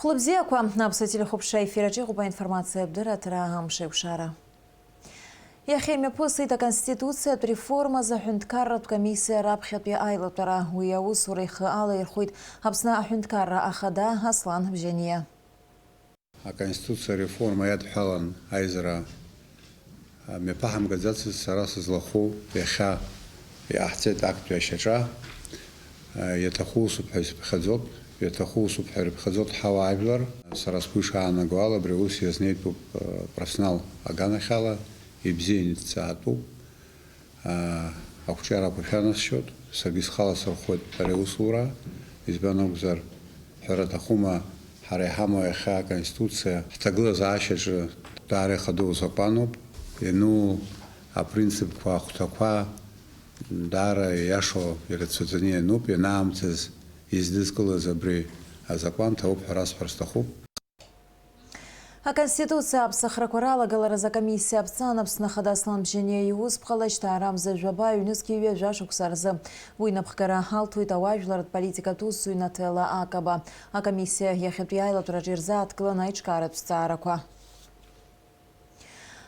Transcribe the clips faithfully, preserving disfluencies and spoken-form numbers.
Хәлыбзиақәа, Аԥсуа телехәаԥшра ефир аҿы иҟоуп аинформациатә дырраҭара Амш еиқәшара. Иахьа имҩаԥысит Аконституциатә реформа азы аҳәынҭқарратә комиссиа раԥхьатәи аилатәара. Уи аусура ихы алаирхәит Аԥсны аҳәынҭқарра ахада Аслан Бжьаниа. Аконституциа реформа иадҳәалан аизара мҩаԥаҳамгаӡацызт сара сызлахәу. Иахьа иҟаҳҵеит актәи ашьаҿа. Иаҭаху усуп ҳәа исыԥхьаӡоит, иаҭаху усуп ҳәа ирыԥхьаӡоит ҳауаажәлар. Сара сгәы ишаанаго ала, абри аус иазнеитәуп профессионал аганахьала, ибзианы иҭҵаатәуп. Ақәҿиарақәа шәанасшьоит, саргьы схала сырхәоит ари аусура, избан акәзар, ҳәара аҭахума, ҳара иҳамоу иахьа Аконституциа ҳҭагылазаашьаҿы даара ихадоу закәануп, иану апринципқәа, ахәҭақәа даара иашоу, ирацәаӡаны иануп, ианаамҭаз издызкылаз абри азакәан ҭабуп ҳәа расҳәар сҭахуп. Аконституциа аԥсахрақәа ралагаларазы акомиссиа аԥҵан Аԥсны Ахада Аслан Бжьаниа иус ԥҟала жьҭаарамза жәаба ҩнызқьи ҩажәа шықәса рзы. Уи напхгара алҭоит ауаажәларратә политикатә усзуҩ Наҭела Акаба. Акомиссиа иахьатәи аилатәараҿы ирзааҭгылан аиҿкааратә зҵаарақәа.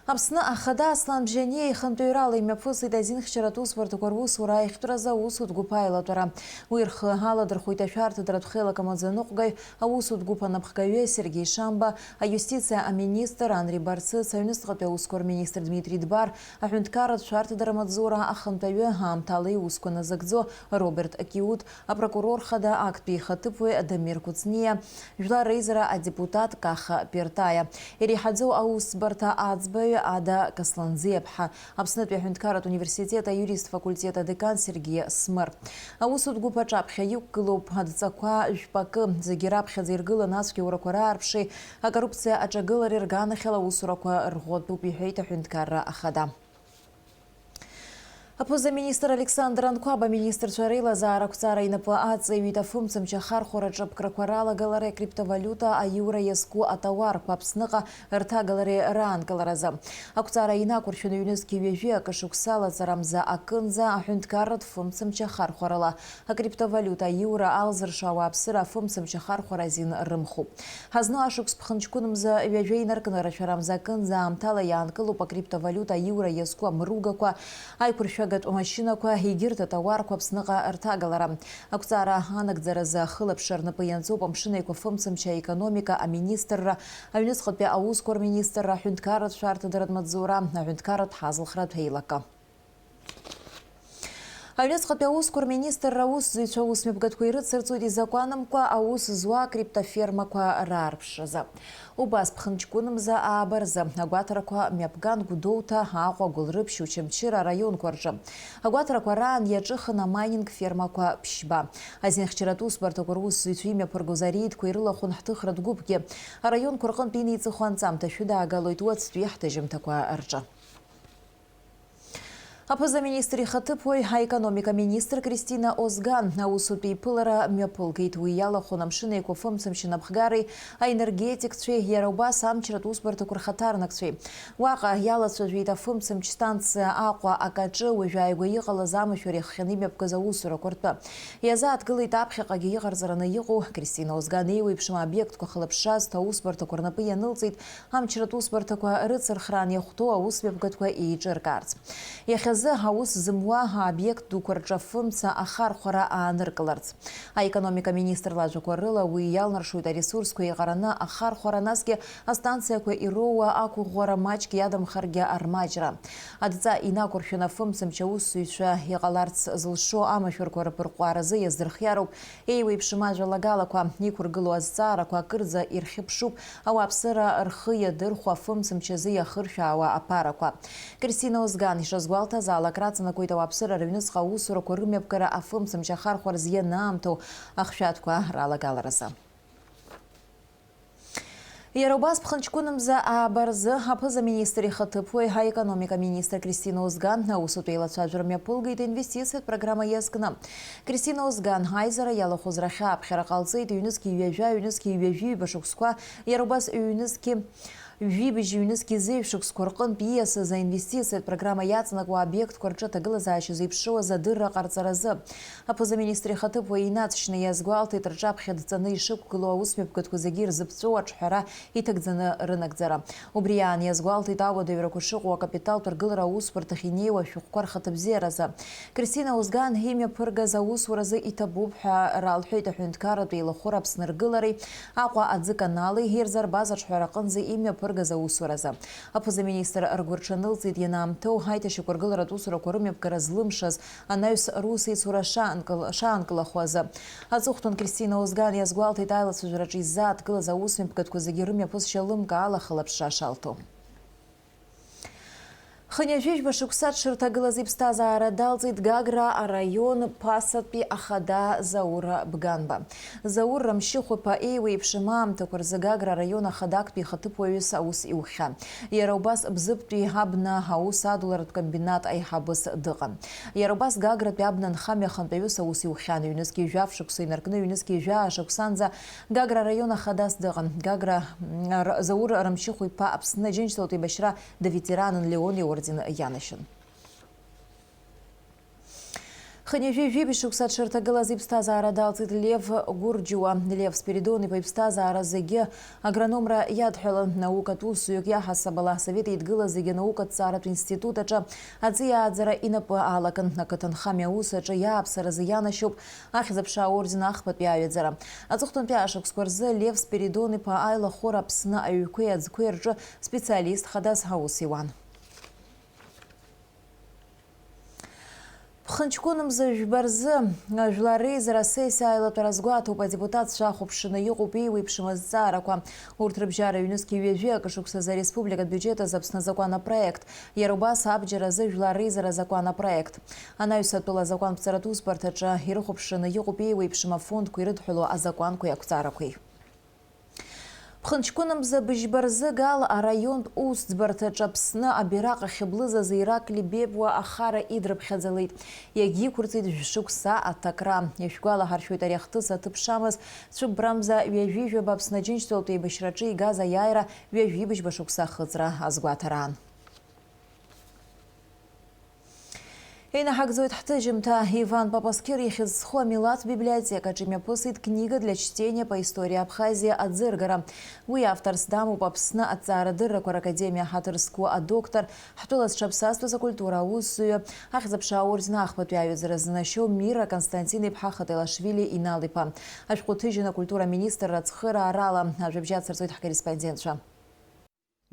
Аԥсны Ахада Аслан Бжьаниа ихантәаҩрала имҩаԥысит азинхьчаратә усбарҭақәа русура аиӷьтәразы аусутә гәыԥ аилатәара. Уи рхы аладырхәит ашәарҭадаратә хеилак амаӡаныҟәгаҩ, аусутә гәыԥ анапхгаҩы Сергеи Шамба, аиустициа аминистр Анри Барцыц, аҩныҵҟатәи аусқәа рминистр Дмитри Дбар, аҳәынҭқарратә шәарҭадара амаҵзура ахантәаҩы, аамҭала иусқәа назыгӡо Роберт Акиут, апрокурор хада, актәи ихаҭыԥуаҩ Дамир Кәыҵниа, жәлар реизара адепутат Каха Пертаиа, иреиҳаӡоу аусӡбарҭа аӡбаҩ Ада Касланӡиаԥҳа, Аԥснытәи аҳәынҭқарратә университет аиурист факультет адекан Сергиа Смыр. Аусутә гәыԥ аҿаԥхьа иқәгылоуп адҵақәа жәпакы, зегьы раԥхьаӡа иргылан ацәгьоурақәа раарԥши, акоррупциа аҿагылареи рганахьала аусурақәа рӷәӷәатәуп, иҳәеит аҳәынҭқарра ахада. Аԥыза-министр Александр Анқәаб аминистрцәа реилазаара ақәҵара инапы аҵаҩит афымцамч ахархәара ҿаԥкрақәа ралагалареи акриптовалиута аиура иазку атауарқәа Аԥсныҟа рҭагалареи раанкыларазы. Ақәҵара инақәыршәаны ҩнызқьи ҩажәи акы шықәса лаҵарамза акынӡа аҳәынҭқарратә фымцамч ахархәарала акриптовалиута аиура алзырша ауааԥсыра афымцамч ахархәара азин рымхуп. Ҳазну ашықәс ԥхынҷкәынмза ҩажәа инаркны рашәарамза акынӡа аамҭала иаанкылоуп акриптовалиута аиура иазку амругақәа, аиқәыршәагатә машьынақәа, егьырҭ атауарқәа Аԥсныҟа рҭагалара. Ақәҵара анагӡаразы ахылаԥшра рнапы ианҵоуп Амшын Еиқәа фымцамч аекономика аминистрра, аҩныҵҟатәи аусқәа рминистрра, аҳәынҭқарратә шәарҭадаратә маҵзура, аҳәынҭқарратә ҳазлхратә еилакы. Аҩныҵҟатәи аусқәа рминистрра аусзуҩцәа аусмҩаԥгатәқәа ирыцырҵоит изакәанымкәа аус зуа акриптофермақәа раарԥшразы. Убас ԥхынҷкәынмза ааба рзы агәаҭарақәа Мҩаԥган, Гәдоуҭа, Аҟәа, Гәылрыԥшь, Очамчыра араионқәа рҿы. Агәаҭарақәа раан иаҿыхын амайнинг фермақәа ԥшьба. Азинхьчаратә усбарҭақәа русзуҩцәа имҩаԥыргоз ареидқәа ирылахәын ҳҭыхратә гәыԥгьы. Араионқәа рҟынтә инеиҵыху анҵамҭа шәыдаагалоит уаҵәтәи ҳҭыжьымҭақәа рҿы. Аԥыза-министр ихаҭыԥуаҩ, аекономика министр Кристина Озган аусутә еиԥылара мҩаԥылгеит. Уи иалахәын Амшын Еиқәа фымцамч анапхгареи аенергетикцәеи, иара убас амчратә усбарҭақәа рхаҭарнакцәеи. Уаҟа иалацәажәеит афымцамч станциа Аҟәа акаҿы уажәы ааигәа иҟалаз амашәыр иахҟьаны имҩаԥгаз аусурақәа ртәы. Иазааҭгылеит аԥхьаҟагьы иҟарҵараны иҟоу. Кристина Озган еиуеиԥшым аобиектқәа хылаԥшразҭо аусбарҭақәа рнапы ианылҵеит. Амчратә усбарҭақәа рыцырхраан иахәҭоу аусмҩаԥгатәқәа еиҿыркаарц. Иахьазы аус зымуа аобиект дуқәа рҿы афымца ахархәара ааныркыларц. Аекономика министр лажәақәа рыла, уи иалнаршоит аресурсқәа еиҟараны ахархәара, насгьы астанциақәа ироуа ақәыӷәӷәара маҷк иадамхаргьы армаҷра. Адҵа инақәыршәаны афымцамч аусзуҩцәа иҟаларц зылшо амашәырқәа рыпырҟәааразы иаздырхиароуп. Еиуеиԥшым ажәалагалақәа, иқәыргылоу азҵаарақәа акырӡа ирхьыԥшуп ауааԥсыра рхы иадырхәо афымцамч азы иахыршәаауа аԥарақәа. Кристина Озган ишазгәалҭаз ала, акраҵанакуеит ауааԥсыра рыҩныҵҟа аусурақәа рымҩаԥгара афымцамч ахархәара зианаамҭоу ахшәатәқәа ралагаларазы. Иара убас ԥхынҷкәынымза ааба рзы аԥыза-министр ихаҭыԥуаҩ, аекономика министр Кристина Озган аусутә еилацәажәара мҩаԥылгеит инвестициатә программа иазкны. Кристина Озган аизара иалахәыз рахь ааԥхьара ҟалҵеит ҩнызқьи ҩажәа, ҩнызқьи ҩажәи ҩба шықәсқәа, иара убас ҩнызқьи Жәибжь ҩнызқь изы ҩшықәсқәа рҟынтә ииасыз аинвестициатә программа иаҵанакуа аобиектқәа рҿы аҭагылазаашьа зеиԥшроу азы адырра ҟарҵаразы. Аԥыза-министр ихаҭыԥуаҩ инаҵшьны иазгәалҭеит, рҿаԥхьа дҵаны ишықәгылоу аусмҩаԥгатәқәа зегьы ирзыԥҵәоу аҿҳәара иҭагӡаны рынагӡара. Убри аан иазгәалҭеит ауадаҩрақәа шыҟоу акапиталтә ргылара аусбарҭахь инеиуа ашәҟәқәа рхаҭабзиаразы. Кристина Озган имҩаԥыргаз аусуразы иҭабуп ҳәа ралҳәеит аҳәынҭқарратә еилахәыра Аԥсны ргылареи Аҟәа аӡы канали ирзарбаз аҿҳәара аҟынӡа имҩаԥыргаз аусуразы. Аԥыза-министр ргәырҽанылҵеит ианаамҭоу аиҭашьақәыргыларатә усурақәа рымҩаԥгара злымшаз анаҩс русеицура шаанкыл-, шаанкылахо азы. Аҵыхәтәан Кристина Озган иазгәалҭеит аилацәажәараҿы иззааҭгылаз аусмҩаԥгатәқәа зегьы рымҩаԥысшьа лымкаала хылаԥшра шалҭо. Хынҩажәижәба шықәса дшырҭагылаз иԥсҭазаара далҵит Гагра араион Ԥасатәи ахада Заур Бганба. Заур Рамшьыхә-иԥа еиуеиԥшым аамҭақәа рзы Гагра араион ахада актәи ихаҭыԥуаҩыс аус иухьан. Иара убас Бзыԥтәи абна аус адуларатә комбинат аиҳабыс дыҟан. Иара убас Гагратәи абна нхамҩа ахантәаҩыс аус иухьан. Ҩнызқь жәаф шықәса инаркны ҩнызқь жәаа шықәсанӡа Гагра араион ахадас дыҟан. Гагра, м, р-, Заур Рамшьыхә-иԥа Аԥсны Аџьынџьтәылатә еибашьра доветеранын Леон иорден ианашьан. Хынҩажәи жәибжь шықәса дшырҭагылаз иԥсҭазаара далҵит Лев Гурџьуа. Лев Спиридон-иԥа иԥсҭазаара зегьы агрономра иадҳәалан, наукатә усзуҩык иаҳасабала Асовет Еидгыла зегьы анаукаҭҵааратә институт аҿы аҵиааӡара инапы алакын. Ақыҭанхамҩа аус аҿы иааԥсаразы ианашьоуп Ахьӡ-аԥша аорден ахԥатәи аҩаӡара. Аҵыхәтәантәи ашықәсқәа рзы Лев Спиридон-иԥа аилахәыра Аԥсны аҩқәеи аӡқәеи рҿы специалист хадас аус иуан. Ԥхынҷкәын мза жәба рзы ажәлар реизара асессиа аилатәара азгәаҭоуп адепутатцәа ахәаԥшны иҟоуп еиуеиԥшым азҵаарақәа. Урҭ рыбжьара ҩнызқь ҩажәи акы шықәсазы ареспубликатә биуџьет азы Аԥсны азакәан апроект, иара убас абџьар азы жәлар реизара азакәан апроект. Анаҩс атәыла азакәанԥҵаратә усбарҭаҿы ирыхәаԥшны иҟоуп еиуеиԥшым афондқәа ирыдҳәалоу азакәанқәеи ақәҵарақәеи. Ԥхынҷкәын мза быжьба рзы Гал араионтә усӡбарҭаҿы Аԥсны абираҟ ахьыблыз азы Иракли Бебуа ахара идрыԥхьаӡалеит. Иагьиқәырҵеит жәшықәса аҭакра. Ишәгәалаҳаршәоит, ари ахҭыс аҭыԥ шамаз цәыббрамза ҩажәи жәаба Аԥсны Аџьынџьтәылатә еибашьраҿы игаз аиааира ҩажәи быжьба шықәса ахыҵра азгәаҭараан. Инаҳагӡоит ҳҭыжьымҭа. Иван Папасқьыр ихьӡ зху амилаҭ библиотекаҿы имҩаԥысит «Книга для чтения по истории Абхазии» аӡыргара. Уи авторс дамоуп Аԥсны аҭҵаарадыррақәа ракадемиа ҳаҭыр зқәу адоктор, ҳтәыла зҽаԥсазтәыз акультура аусзуҩы, Ахьӡ-аԥша аорден ахԥатәи аҩаӡара зынашьоу Мира Константин-иԥҳа Хателашвили Инал-иԥа. Ашәҟәы ҭыжьын акультура аминистрра ацхыраарала. Ажәабжь ацырҵоит ҳкорреспондентцәа.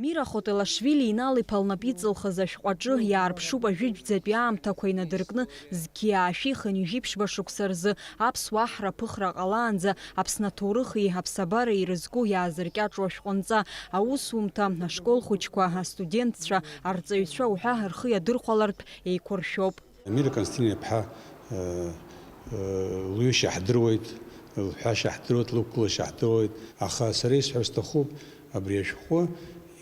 Мира Хотелашвили Инал-иԥа лнапы иҵылхыз ашәҟәаҿы иаарԥшуп ажәытәӡатәи аамҭақәа инадыркны зқьи аашәи хынҩажәи ԥшьба шықәса рзы аԥсуа аҳра аԥыхра ҟалаанӡа Аԥсны аҭоурыхи аԥсабареи ирызку иаазыркьаҿу ашәҟәынҵа, аусумҭа, ашкол хәыҷқәа, астудентцәа, арҵаҩцәа уҳәа рхы иадырхәалартә еиқәыршәоуп. Мира Константин-иԥҳа, э, э, лҩышьа ҳдыруеит, лҳәашьа ҳдыруеит, лықәгылашьа ҳдыруеит, аха сара исҳәар сҭахуп, абри ашәҟәы,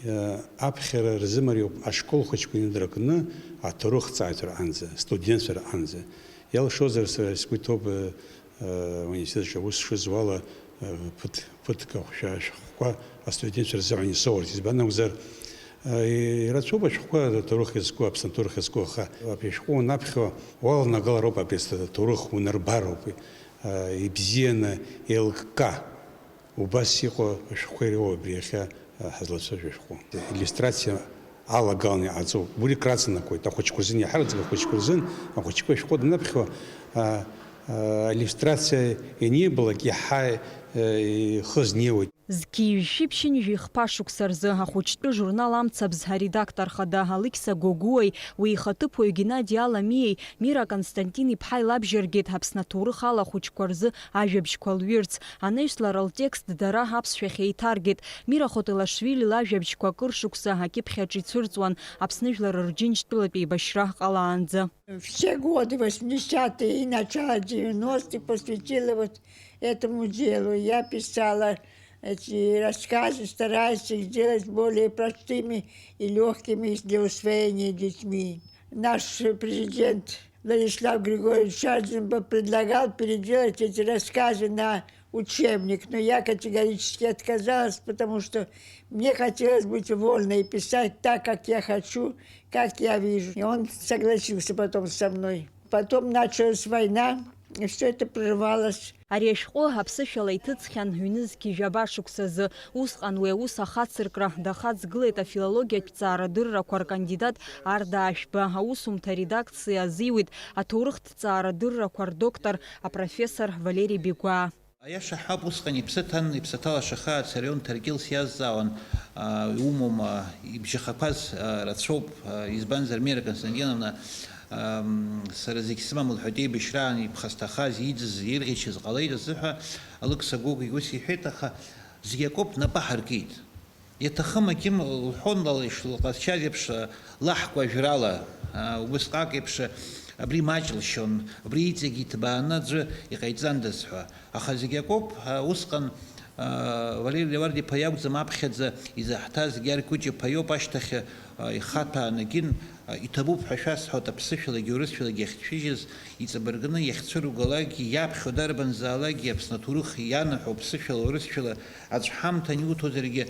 э, аԥхьара рзымариоуп ашкол хәыҷқәа инадыркны аҭоурыхҭҵааҩцәа рҟынӡа, астудентцәа рҟынӡа. Иалшозар, сара сгәы иҭоуп, э, э, университет аҿы аус шызуала, э, ԥыҭ-, ԥыҭк ахәшәа-, ашәҟәқәа астудентцәа рзыҳәан исоурц. Избан акәзар, э, ирацәоуп ашәҟәқәа аҭоурых иазку, Аԥсны аҭоурых иазку, аха абри ашәҟәы уанаԥхьо, уаланагалароуп абри аҭоурых унарбароуп, э, ибзианы еилыкка. Убас иҟоу ашәҟәқәа ироуп абри иахьа, а, ҳазлацәажәо ашәҟәы. Иллиустрациа алагаланы иҟаҵоуп. Убри краҵанакуеит. Ахәыҷқәа рзын, иаҳараӡак ахәыҷқәа рзын, ахәыҷқәа ашәҟәы данаԥхьо, а, а, аиллиустрациа ианибалак иаҳа, э, ихы азнеиуеит. Зқьи жәшәи ԥшьынҩажәи хԥа шықәса рзы ахәыҷтәы журнал Амцабз аредактор хада Алықьса Гогәуеи уи ихаҭыԥуаҩ Геннади Аламиеи Мира Константин-иԥҳа илабжьаргеит Аԥсны аҭоурых ала ахәыҷқәа рзы ажәабжьқәа лҩырц. Анаҩс лара лтекст дара аԥсшәахь еиҭаргеит. Мира Хотелашвили лажәабжьқәа акыр шықәса акьыԥхь аҿы ицәырҵуан, Аԥсны жәлар рџьынџьтәылатә еибашьра ҟалаанӡа. Все годы, восьмидесятые и начало девяностых, посвятила вот этому делу. Я писала эти рассказы, стараясь их сделать более простыми и лёгкими для усвоения детьми. Наш президент Владислав Григорьевич Шарджин бы предлагал переделать эти рассказы на учебник, но я категорически отказалась, потому что мне хотелось быть вольной и писать так, как я хочу, как я вижу. И он согласился потом со мной. Потом началась война, и все это прервалось. Ари ашәҟәы аԥсышәала иҭыҵхьан ҩнызқь жәаба шықәсазы. Усҟан уи аус ахацыркра дахаҵгылеит афилологиатә ҭҵаарадыррақәа ркандидат Арда Ашәба. Аусумҭа аредакциа азиуит аҭоурыхҭҵаарадыррақәа рдоктор, апрофессор Валери Бигәаа. Аиаша ҳәап, усҟан иԥсы ҭан, иԥсы ҭалаша хаа Царион Ҭаркьыл сиазҵаауан, аа, иумоума, ибжьахақәаз, аа, рацәоуп, аа, избанзар, Мира Константиновна, аа, сара зегь сымам лҳәоит, еибашьраан иԥхасҭахаз, иӡыз, ирӷьычыз ҟалеит азыҳәа, Алықьса Гогәагь ус иҳәеит, аха зегь акоуп, напы ҳаркит. Иаҭахым аким лҳәон, лала ишлыҟазшьаз еиԥш, лаҳкәажәрала, аа, убысҟак еиԥш абри маҷылшьон, абри иҵегь иҭбааны аӡәы иҟаиҵандаз ҳәа. Аха зегь акоуп, аа, усҟан, аа, Валери Леуард-иԥа иакәӡам аԥхьаӡа изаҳҭаз Гьаргь Кәыҷ-иԥа иоуп, ашьҭахь, аа, ихаҭәаанагьын, аа, иҭабуп ҳәа шәасҳәоит, аԥсышәалагьы урысшәалагьы иахьҭшәыжьыз иҵабыргны иахьцәыругалакгьы, иаԥхьо дарбанзаалакгьы Аԥсны аҭоурых ианаҳәо аԥсышәала, урысшәала аӡә ҳамҭан иуҭозаргьы,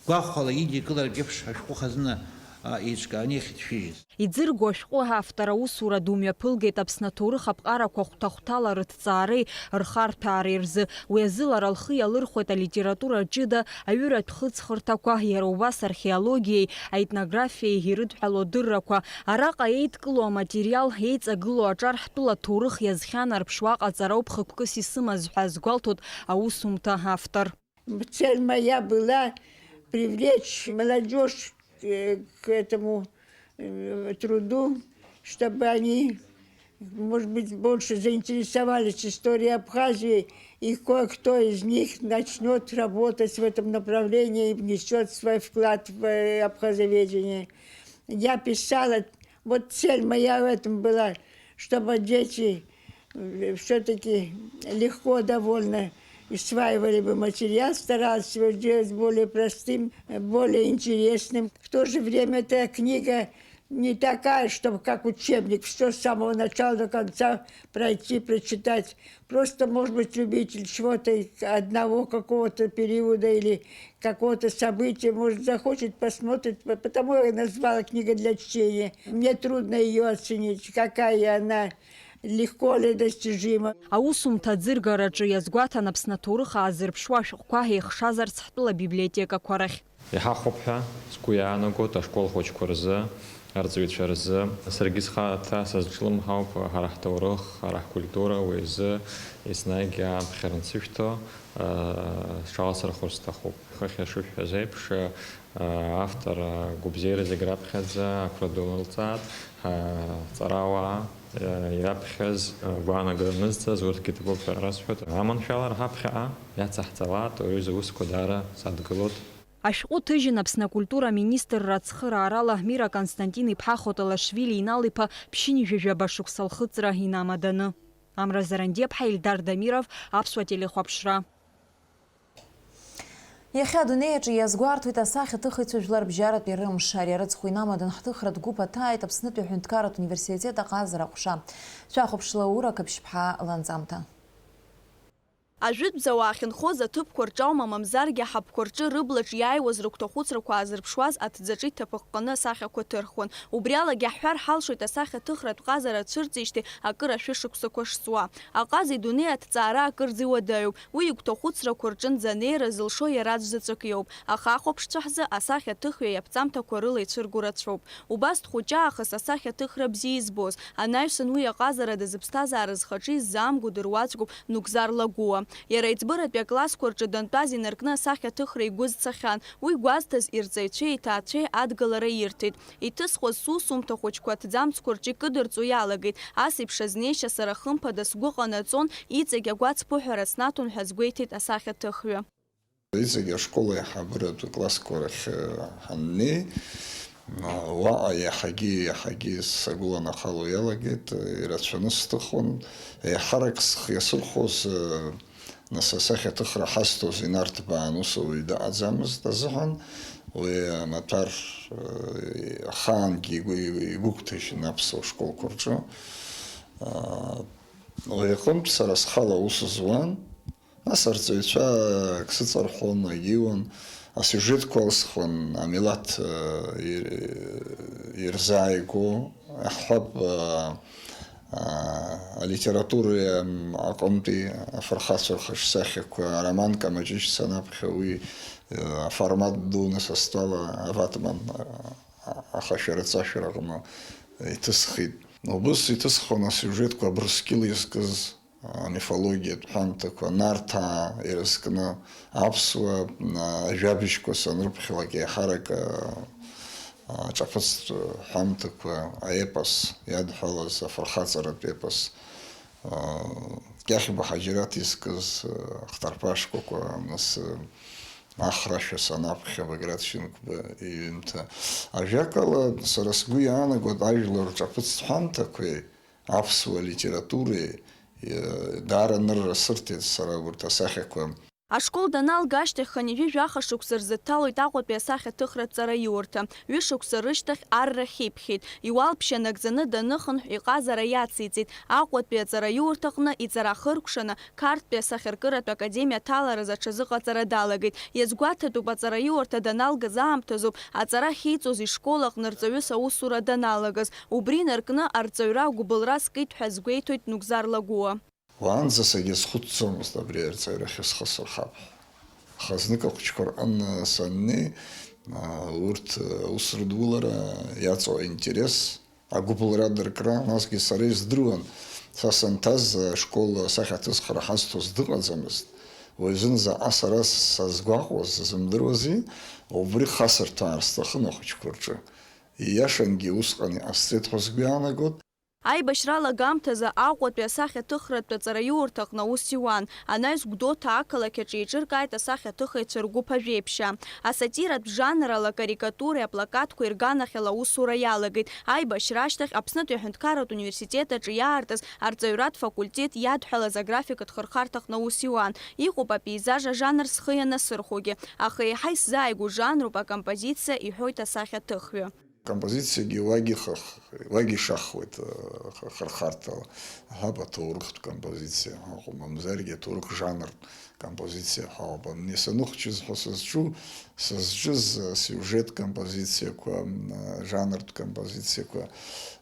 гәахәала идикылартә еиԥш ашәҟәы хазына, а, еиҿкааны иахьыцәшәыжьыз. Иӡырго ашәҟәы автор аусура ду мҩаԥылгеит Аԥсны аҭоурых аԥҟарақәа хәҭа-хәҭала рыҭҵаареи рхарҭәаареи рзы. Уи азы лара лхы иалырхәеит алитература ҷыда, аҩыратә хыҵхырҭақәа, иара убас археологиеи аетнографиеи ирыдҳәало адыррақәа. Араҟа еидкылоу аматериал, еиҵагылоу аҿар ҳтәыла аҭоурых иазхьанарԥшуа аҟаҵара ауп хықәкыс исымаз ҳәа азгәалҭоит аусумҭа автор. Цель моя была привлечь молодёжь, э, к этому, э, труду, чтобы они, может быть, больше заинтересовались историей Абхазии, и кое-кто из них начнёт работать в этом направлении и внесёт свой вклад в, э, абхазоведение. Я писала, вот цель моя в этом была, чтобы дети, э, всё-таки легко, довольно усваивали бы материал, старалась его сделать более простым, э, более интересным. В то же время эта книга не такая, чтобы как учебник, всё с самого начала до конца пройти, прочитать. Просто, может быть, любитель чего-то, одного какого-то периода или какого-то события, может, захочет, посмотрит. П-, потому я назвала книга для чтения. Мне трудно её оценить, какая она, легко ли достижима. Аусумҭа аӡыргараҿы иазгәаҭан Аԥсны аҭоурых аазырԥшуа ашәҟәқәа еихшазарц ҳтәыла абиблиотекақәа рахь. Иҳахәап ҳәа сгәы иаанагоит ашкол хәыҷқәа рзы, арҵаҩцәа рзы. Саргьы схаҭа сазҿлымҳауп ҳара ҳҭоурых, ҳара ҳкультура, уи азы еснагь аԥхьара ансышәҭо, сҽаласырхәыр сҭахуп. Хыхь ишышәҳәаз еиԥш, автор гәабзиара зегь раԥхьаӡа ақәра ду лҵааит, ҳҵарауаа ираԥхьаз гәаанагара анызҵаз урҭгьы ҭабуп ҳәа расҳәоит. Аманшәалара ҳаԥхьаҟа иацаҳҵалааит, аҩыза аусқәа даара садгылоит. Ашәҟәы ҭыжьын Аԥсны акультура аминистрра ацхыраарала Мира Константин-иԥҳа Хоталашвили Инал-иԥа ԥшьынҩажәа жәаба шықәса лхыҵра инамаданы. Амра Зарандиаԥҳа, Ельдар Дамиров, Аԥсуа телехәаԥшра. Иахьа адунеи аҿы иазгәарҭоит асахьаҭыхыҩцәа жәларбжьаратәи рымш. Ари арыцхә инамаданы ҳҭыхратә гәыԥ аҭааит Аԥснытәи аҳәынҭқарратә университет аҟазара аҟәша. Шәахәаԥшла Ура Қаԥшьԥҳа ланҵамҭа. Ажәытәӡа уаахьынхоз аҭыԥқәа рҿаума, мамзаргьы аҳаԥқәа рҿы рыблаҿ иааиуаз рыгәҭахәыцрақәа аазырԥшуаз аҭӡаҿы иҭаԥыҟҟаны асахьақәа ҭырхуан. Убриалагьы ҳҳәар ҳалшоит асахьаҭыхратә ҟазара ацәырҵижьҭеи акыр ашәышықәсақәа шҵуа. Аҟаза идунеи аҭҵаара акырӡа иуадаҩуп. Уи игәҭахәыцрақәа рҿынӡа анеира зылшо иара аӡә заҵәык иоуп. Аха ахәаԥшцәа ҳзы асахьаҭыхҩы иаԥҵамҭақәа рыла ицәырго рацәоуп. Убас дхәыҷаахыс асахьаҭыхра бзиа избоз, анаҩсан уи аҟазарада зыԥсҭазаара зхаҿы иззаамго дыруаӡәкуп Нугзар Лагәуа. Иара аиҵбыратәи аклассқәа рҿы дантәаз инаркны асахьаҭыхра игәы зцахьан. Уи гәазҭаз ирҵаҩцәеи иҭаацәеи адгалара ирҭеит. Иҭысхуаз сусумҭа хәыҷқәа аҭӡамцқәа рҿы икыдырҵо иалагеит. Ас еиԥш азнеишьа сара хымԥада сгәы ҟанаҵон, иҵегь агәацԥыҳәара снаҭон ҳәа азгәеиҭеит асахьаҭыхҩы. Иҵегь ашкол аиҳабыратә классқәа рахь, э, ҳаннеи, а, уаҟа иаҳагьы, иаҳагьы сагәыланахало иалагеит, э, ирацәаны сҭыхон. Еиҳарак схы иасырхәоз, э, нас асахьаҭыхра ҳазҭоз инарҭбаан ус ауаҩы дыҟаӡамызт азыҳәан, уи амаҭәар, э, ахаангьы игәы, игәыгәҭажьын аԥсуа школқәа рҿы. А, уи аҟынтә сара схала аус зуан. Ас арҵаҩцәа ак сыҵарҳәон, егьиуан, асиужетқәа алсхуан, амилаҭ, э, ир-, ирзааигәоу, иаҳҳәап, э, э, алитература, м, аҟынтәи афырхацәа рхаҿсахьақәа, ароман Камаҷыҷ санаԥхьа уи, э, аформат дуны са стәала аватман, э, ахашәара-ҵашәара аҟны иҭысхит. Убыс иҭысхуан асиужетқәа Абрыскьыл изкыз, амифологиатә ҳәамҭақәа, Нарҭаа ирызкны аԥсуа, а, жәабжьқәа санрыԥхьалак, еиҳарак, а, а, ҿаԥыцтә ҳәамҭақәа, аепос иадҳәалаз афырхаҵаратә епос, а, Кьахьба Ҳаџьараҭ изкыз, а, Хҭарԥа ашкәакәа, нас, а, Ахрашәа санаԥхьа Баграт Шьынқәба иҩымҭа. Ажәакала, сара сгәы иаанагоит, ажәлар рҿаԥыцтә ҳәамҭақәеи аԥсуа литературеи, э, даара анырра сырҭеит сара убарҭ асахьақәа. Ашкол даналга ашьҭахь хынҩажәи жәаха шықәса рзы дҭалоит Аҟәатәи асахьаҭыхратә ҵараиурҭа. Ҩышықәса рышьҭахь арра хиԥхьеит. Иуалԥшьа нагӡаны даныхынҳә, иҟазара иациҵеит. Аҟәатәи аҵараиурҭаҟны иҵара ахыркәшаны, Қарҭтәи асахьаркыратә академиа аҭалараз аҽазыҟаҵара далагеит. Иазгәаҭатәуп, аҵараиурҭа даналгаз аамҭазоуп аҵара ахьиҵоз ишкол аҟны рҵаҩыс аусура даналагаз. Убри инаркны арҵаҩра агәыбылра скит ҳәа азгәеиҭоит Нугзар Лагәуа. Уаанӡа сагьазхәыцӡомызт абри арҵаҩрахь схы сырхап ҳәа. Аха знык ахәыҷқәа рҟны саннеи, аа, урҭ, аус рыдулара иаҵоу аинтерес, агәыбылра адыркра, насгьы сара издыруан, са санҭаз ашкол асахьаҭыхра ҳазҭоз дыҟаӡамызт. Уи азын заҟа сара сазгәаҟуаз сзымдыруази, убри хасырҭәаар сҭахын ахәыҷқәа рҿы. Ииашангьы усҟан иҟасҵеит ҳәа сгәы иаанагот. Аибашьра алагамҭазы Аҟәатәи асахьаҭыхратә аҵараиурҭаҟны аус иуан, анаҩс Гәдоуҭа ақалақь аҿы еиҿыркааит асахьаҭыхыҩцәа ргәыԥ ажәеиԥшьаа. Асатиратә жанрала акарикатуреи аплакатқәеи рганахьала аусура иалагеит. Аибашьра ашьҭахь Аԥснытәи аҳәынҭқарратә университет аҿы иаартыз арҵаҩратә факультет иадҳәалаз аграфикатә хырхарҭаҟны аус иуан. Иҟоуп апеизаж ажанр схы ианасырхәогьы, аха еиҳа исзааигәоу жанруп акомпозициа, иҳәоит асахьаҭыхҩы. Композициагьы уагьы хых-, уагьы ишахуеит, э, х-, хырхарҭала. Аҳап, аҭоурыхтә композициа ҳәа ыҟоуп, мамзаргьы аҭоурых жанртә композициа ҳәа ыҟоуп. Ани саныхәҷыз ҳәа сызҿу, сызҿыз, э, сиужет композициақәа, м, э, жанртә композициақәа,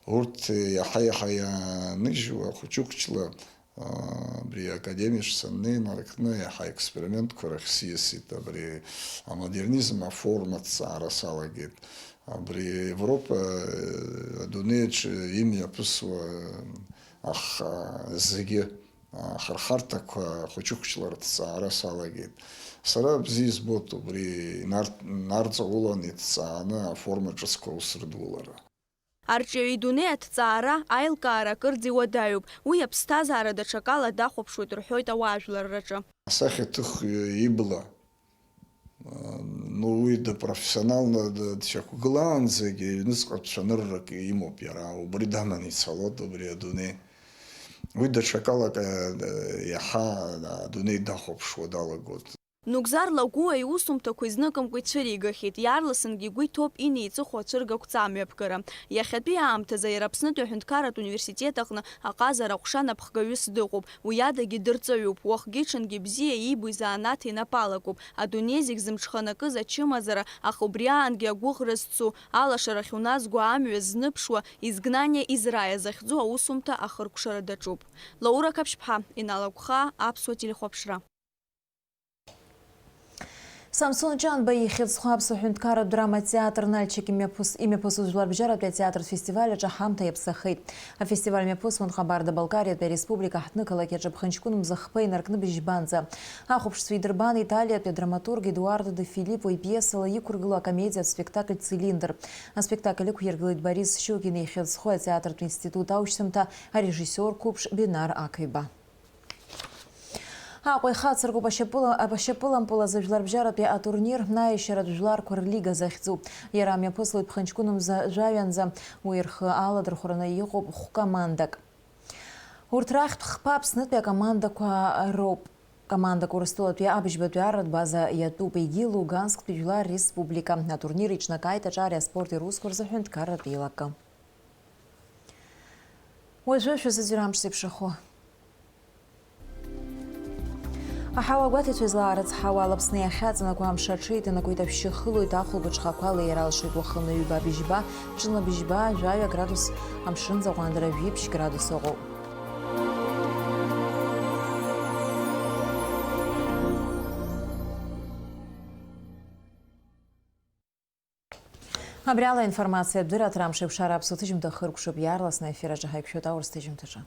урҭ иаҳа-иаҳа иааныжьуа, хәыҷы-хәыҷла Абри академиаҿ саннеи инаркны, иаҳа аекспериментқәа рахь сиасит, абри амодернизм аформа аҭҵаара салагеит. Абри Европа, адунеиаҿ имҩаԥысуа, аха зегьы ахырхарҭақәа хәыҷы-хәыҷла рҭҵаара салагеит. Сара бзиа избоит убри инар-, инарҵаулан иҭҵааны аформа ҿыцқәа аус рыдулара. Арҿиаҩы идунеи аҭҵаара, аилкаара акырӡа иуадаҩуп. Уи аԥсҭазаара даҽакала дахәаԥшуеит рҳәоит ауаажәларраҿы. Асахьаҭыхҩы ибла, ну, уи дпрофессионалны д-, дшьақәгылаанӡагьы аҩныҵҟатә цәаныррак имоуп иара, убри даманы ицалоит убри адунеи. Уи даҽакалак, э, иаҳа адунеи дахәаԥшуа далагоит. Нугзар Лагәуа иусумҭақәа изныкымкәа ицәыригахьеит, иаарласынгьы игәы иҭоуп инеиҵыху ацәыргақәҵа амҩаԥгара. Иахьатәи аамҭазы иара Аԥснытәи аҳәынҭқарратә университет аҟны аҟазара аҟәша напхгаҩыс дыҟоуп, уи адагьы дырҵаҩуп, уахгьы-ҽынгьы бзиа иибо изанааҭ инапы алакуп, адунеи зегь зымҽханакыз ачымазара, аха убри аангьы агәыӷра зцу, алашарахь уназго амҩа зныԥшуа, изгнание израя захьӡу аусумҭа ахыркәшара даҿуп. Лаура Қаԥшьԥҳа, Инал Агәхаа, Аԥсуа телехәаԥшра. Самсон Ҷанба ихьӡ зху Аԥсуа ҳәынҭқарратә драма театр Нальчик имҩаԥыс-, имҩаԥысуаз жәларбжьаратәи атеатртә фестиваль аҿы ҳамҭа иаԥсахеит. Афестиваль мҩаԥысуан Ҟабарда-Балкариатәи ареспублика ҳҭнықалақь аҿы ԥхынҷкәын мза хԥа инаркны быжьбанӡа. Ахәаԥшцәа идырбан Италиатәи адраматург Едуардо де Филиппо ипиесала иқәыргылоу акомедиатә спектакль Цилиндр. Аспектакль ықәиргылеит Борис Щукин ихьӡ зху атеатртә институт аушьҭымҭа арежиссиор қәыԥш Бинар Ақыҩба. Аҟәа ихацыркуп ашьапыла-, ашьапылампыл азы жәларбжьаратәи атурнир аиашьаратә жәларқәа рлига захьӡу. Иара мҩаԥыслоит ԥхынҷкәын мза жәаҩанӡа, уи рхы аладырхәраны иҟоуп хә-командак. Урҭ рахьтә хԥа Аԥснытәи акомандақәа роуп. Командак Урыстәылатәи абыжьбатәи арратә база иатәуп, егьи Лугансктәи Жәлар Республика. Атурнир иҿнакааит аҿареи аспорти русқәа рзы аҳәынҭқарратә еилакы. Уажәы шәазыӡырҩ амш зеиԥшрахо. Аҳауа агәаҭаҩцәа излаарыцҳауа ала, Аԥсны иахьаҵанакуа амш аҽеиҭанакуеит, ашәшьы хылоит, ахәылбыҽхақәа леира алшоит уахынҩы ҩба быжьба, ҽынла быжьба, жәаҩа градус, амшын заҟәандара жәиԥшь градус ыҟоуп. Абри ала информациатә дырраҭара Амшеиқәшара аԥсуа ҭыжьымҭа хыркәшоуп, иаарласны аефир аҿы ҳаиқәшәоит аурыс ҭыжьымҭаҿы.